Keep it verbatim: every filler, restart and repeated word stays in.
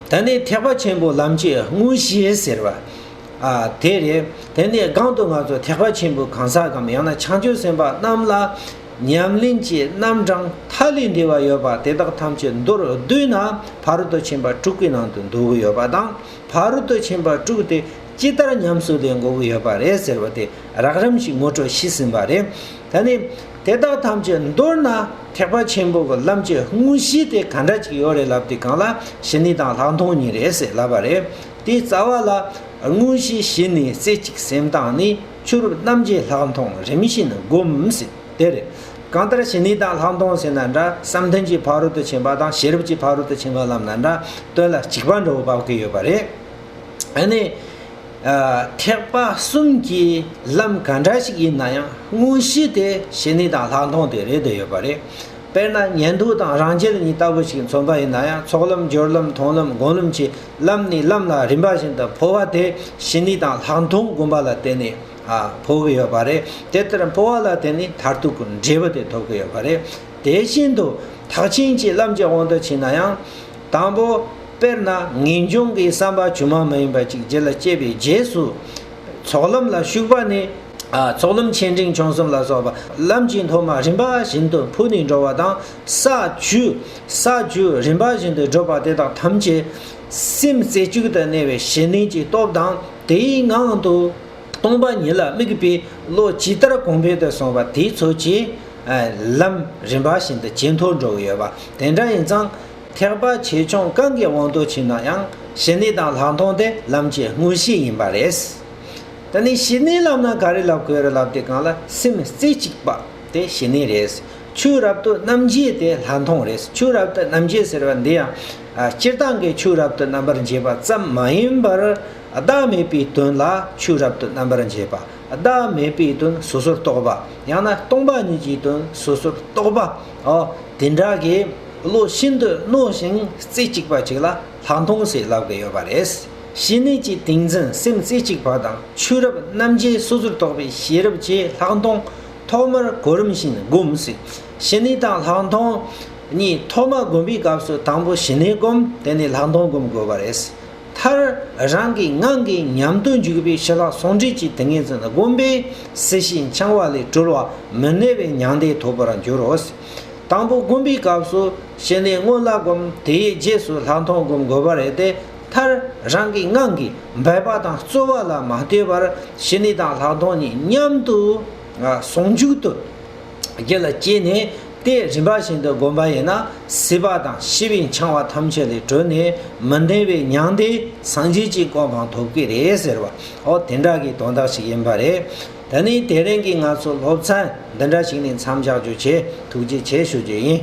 ད་ནི་ཐེག་པ་ཆེན་པོ་ལམ་གྱི་དངོས་གཞི་ཟེར་བ། ཨ་དེ་རེད། དེ་ནས་གང་དུ་ང་ཚོ་ཐེག་པ་ཆེན་པོའི་གང་ཟག་གམ་ཡང་ན་བྱང་ཆུབ་སེམས་དཔའ་རྣམས་ལ་ཉམས་ལེན་གྱི་རྣམ་གྲངས་མཐའ་ལས་འདས་པ་ཡོད་པ་དེ་དག་ཐམས་ཅད་མདོར་བསྡུས་ན་ཕ་རོལ་ཏུ་ཕྱིན་པ་དྲུག་གི་ནང་དུ་འདུ་གི་ཡོད་པ་དང་། ཕ་རོལ་ཏུ་ཕྱིན་པ་དྲུག་དེ་ཇི་ལྟར་ཉམས་སུ་ལེན་དགོས་ཀྱི་ཡོད་པ་རེད་ཟེར་བ་དེ་རགས་རིམ་ཞིག་ངོ་སྤྲོད་ཞུས་ཟིན་པ་རེད། ད་ནི་དེ་དག་ཐམས་ཅད་མདོར་ན་ཐེག་པ་ཆེན་པོ་གི་ལམ་གྱི་དངོས་གཞི་དེ་ག་འདྲ་ཅིག་ཡོད་རེད་ལབ་དུས་སྒང་ལ་ཞི་གནས་དང་ལྷག་མཐོང་གཉིས་རེད་ཟེར་ལབ་པ་རེད། དེའི་རྩ་བ་ལ་དངོས་གཞི་ཞི་གནས་རྩེ་གཅིག་སེམས་བཏང་ནས་ཆོས་རབ་རྣམ་འབྱེད་ལྷག་མཐོང་རིམ་བཞིན་བསྒོམ་ཟེར་དེ་རེད། གང་ལྟར་ཞི་གནས་དང་ལྷག་མཐོང་ཟེར་ན་འདྲ། བསམ་གཏན་གྱི་ཕ་རོལ་ཏུ་ཕྱིན་པ་དང་ཤེས་རབ་ཀྱི་ཕ་རོལ་ཏུ་ཕྱིན་པ་ལབ་ན་འདྲ། དོན་ལ་གཅིག་པ་འདྲ་བོ་བབས་ཀྱི་ཡོད་པ་རེད། ཨ་ནི། ཨ་ཐེག་པ་གསུམ་གྱི་ལམ་ག་འདྲ་ཞིག་ཡིན་ན་ཡང་དངོས་གཞི་དེ་ཞི་གནས་དང་ལྷག་མཐོང་དེ་རེད་དེ་ཡོད་པ་རེད། དཔེར་ན་ཉན་ཐོས་དང་རང་རྒྱལ་གཉིས་ལྟ་བུ་ཞིག་མཚོན་པ་ཡིན་ན་ཡང་ཚོགས་ལམ་སྦྱོར་ལམ་མཐོང་ལམ་སྒོམ་ལམ་གྱི་ལམ་ནས་ལམ་ལ་རིམ་པ་བཞིན་དུ་འཕོ་བ་དེ་ཞི་གནས་དང་ལྷག་མཐོང་བསྒོམ་པ་ལ་བརྟེན་ནས་ཨ་འཕོ་གི་ཡོད་པ་རེད། དེ་ལྟར་འཕོ་བ་ལ་བརྟེན་ནས་མཐར་ཐུག་གི་འབྲས་བུ་དེ་ཐོབ་ཀྱི་ཡོད་པ་རེད། དེ་བཞིན་དུ་ཐེག་ཆེན་གྱི་ལམ་གྱི་དབང་དུ་ཕྱིན་ན་ཡང་། དང་པོ། དཔེར་ན་ངེས་འབྱུང་གི་བསམ་པ་བཅོས་མ་མ་ཡིན་པ་ཅིག་རྒྱུད་ལ་སྐྱེས་པའི་རྗེས་སུ། ཚོགས་ལམ་ལ་ཞུགས་པ་ནས། ཨ་ཚོགས་ལམ་ཆེ་འབྲིང་ཆུང་གསུམ་ལ་སོགས་པ་ལམ་གྱི་མཐོ་དམའ་རིམ་པ་བཞིན་དུ་འཕོ་ནས་འགྲོ་བ་དང་། ས་བཅུ། ས་བཅུ་རིམ་པ་བཞིན་དུ་བགྲོད་པ་དེ་དག་ཐམས་ཅད་སེམས་རྩེ་གཅིག་ཏུ་གནས་པའི་ཞི་གནས་ཀྱི་སྟོབས་དང་དེའི་ངང་དུ། སྟོང་པ་ཉིད་ལ་དམིགས་པའི་བློ་ཇི་ལྟར་གོང་འཕེལ་དུ་སོང་བ་དེའི་ཚོད་ཀྱིས་ཨ་ལམ་རིམ་པ་བཞིན་དུ་ཇེ་མཐོར་འགྲོ་གི་ཡོད་པ་དེ་འདྲ་ཡིན་ཙང་། ཐེག་པ་ཆེ་ཆུང་གང་གི་དབང་དུ་ཕྱིན་ན་ཡང་ཞི་གནས་དང་ལྷག་མཐོང་དེ་ལམ་གྱི་དངོས་གཞི་ཡིན་པ་རེད། ད་ནི་ཞི་གནས་ལབ་ན་ག་རེ་ལབ་དགོས་རེད་ལབ་དུས་སྒང་ལ་སེམས་རྩེ་གཅིག་པ་དེ་ཞི་གནས་རེད། ཆོས་རབ་ཏུ་རྣམ་འབྱེད་དེ་ལྷག་མཐོང་རེད། ཆོས་རབ་ཏུ་རྣམ་འབྱེད་ཟེར་བ་འདི་ཡང་ཨ་སྤྱིར་བཏང་གི་ཆོས་རབ་ཏུ་རྣམ་པར་འབྱེད་པ་ཙམ་མ་ཡིན་པར། བདག་མེད་པའི་དོན་ལ་ཆོས་རབ་ཏུ་རྣམ་པར་འབྱེད་པ། བདག་མེད་པའི་དོན་སོ་སོར་རྟོག་པ། ཡང་ན་སྟོང་པ་ཉིད་ཀྱི་དོན་སོ་སོར་རྟོག་པ། འོ་དེ་འདྲ་གི་བློ་ཤིན་ཏུ་རྣོ་ཞིང་རྩེ་གཅིག་པ་ཅིག་ལ་ལྷག་མཐོང་ཟེར་ལབ་ཀྱི་ཡོད་པ་རེད། ཞི་གནས་ཀྱི་ཏིང་འཛིན་སེམས་རྩེ་གཅིག་པ་དང་ཆོས་རབ་རྣམ་འབྱེད་སོ་སོར་རྟོག་པའི་ཤེས་རབ་ཀྱིས་ལྷག་མཐོང་ཐོག་མར་གོ་རིམ་བཞིན་བསྒོམ་ཟེར། ཞི་གནས་དང་ལྷག་མཐོང་གཉིས་ཐོག་མར་བསྒོམ་པའི་སྐབས་སུ་དང་པོ་ཞི་གནས་བསྒོམ། དེ་ནས་ལྷག་མཐོང་བསྒོམ་དགོས་པ་རེད། མཐར་རང་གི་ངང་གིས་ཉམས་སུ་འཇུག་པའི་ཞི་ལྷག་ཟུང་འབྲེལ་གྱི་ཏིང་ངེ་འཛིན་བསྒོམས་པས་སྲིད་ཞིའི་འཆིང་བ་ལས་གྲོལ་བ་མི་གནས་པའི་མྱང་འདས་ཐོབ་པར་འགྱུར་རོ། དང་པོ་བསྒོམ་པའི་སྐབས་སུ་ཞི་གནས་སྔོན་ལ་བསྒོམ། དེའི་རྗེས་སུ་ལྷག་མཐོང་བསྒོམ་དགོས་པ་རེད་དེ། མཐར་རང་གི་ངང་གིས་འབད་པ་དང་རྩོལ་བ་ལ་མ་ལྟོས་པར་ཞི་གནས་དང་ལྷག་མཐོང་གཉིས་མཉམ་དུ་ཟུང་འཇུག་ཏུ། རྒྱུད་ལ་སྐྱེས་ནས་དེ་རིམ་པ་བཞིན་དུ་བསྒོམ་པ་ཡིན་ན་སྲིད་པ་དང་ཤི་བའི་འཆིང་བ་ཐམས་ཅད་ལས་གྲོལ་ནས་མི་འདས་པའི་མྱང་འདས་སངས་རྒྱས་ཀྱི་གོ་འཕང་ཐོབ་ཀྱི་རེད་ཟེར་བ། འོ་དེ་འདྲ་གི་དོན་དག་ཞིག་ཡིན་པ་རེད། ད་ནི་དེ་རིང་གི་ང་ཚོ་སློབ་ཚན་འདི་འདྲ་ཞིག་ནས་མཚམས་བཞག་རྒྱུ་བྱས། ཐུགས་རྗེ་ཆེ་ཞུ་རྒྱུ་ཡིན།